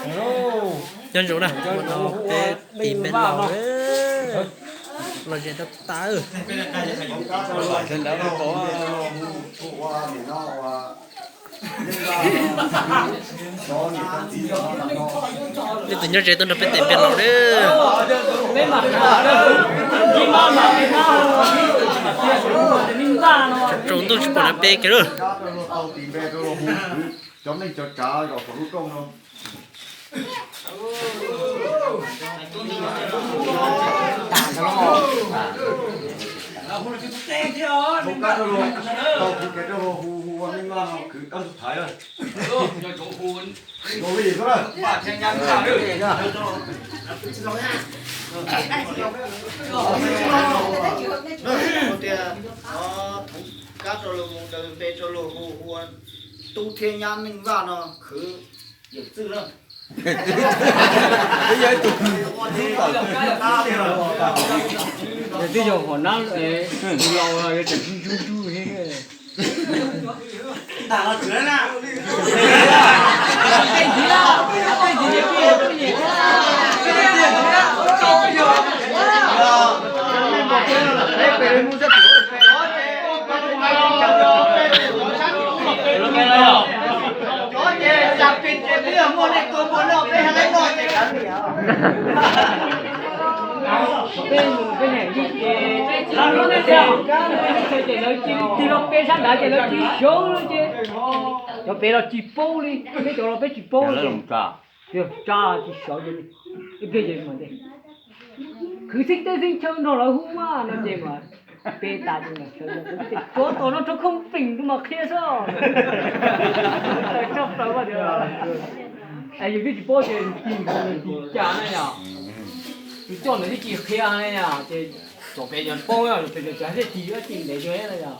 Nyob zoo na, ua no peb tiv npe laus, los zem tau tas. Leej twg nyob ze tuaj nrog peb tiv npe laus na. Tsaus ntuj tsis pom dab peb kiag lawm. Tias thov kab rau luag mus daws npe rau luag hu ua Tub thiab Nyab Neej Vaj no khwv yawm txwj na. Twb yog hom nab laus, yog tseem zuj zuj. Peb mus peb niam yij ces, ces lawv tig los peb sab nrad ces lawv tsis sawv ces cov pem los tsis paub li, peb cov los peb tsis paub li. Yog tsa tsis sawv ces ib pliag ces khwv xeeb teb xeeb chaw nrog lawv hu mas no ces mas peb tas ces mas sawv, cov tom no rau khoob peem mas qhia xwb. Txhaj plaws tias yus twb tsis paub ces tig mus tig cas na yom. Tus coj ntawd twb tsis qhia ne yom, ces cov pem yog paub, pem cov thiaj tig tig ntev na yom.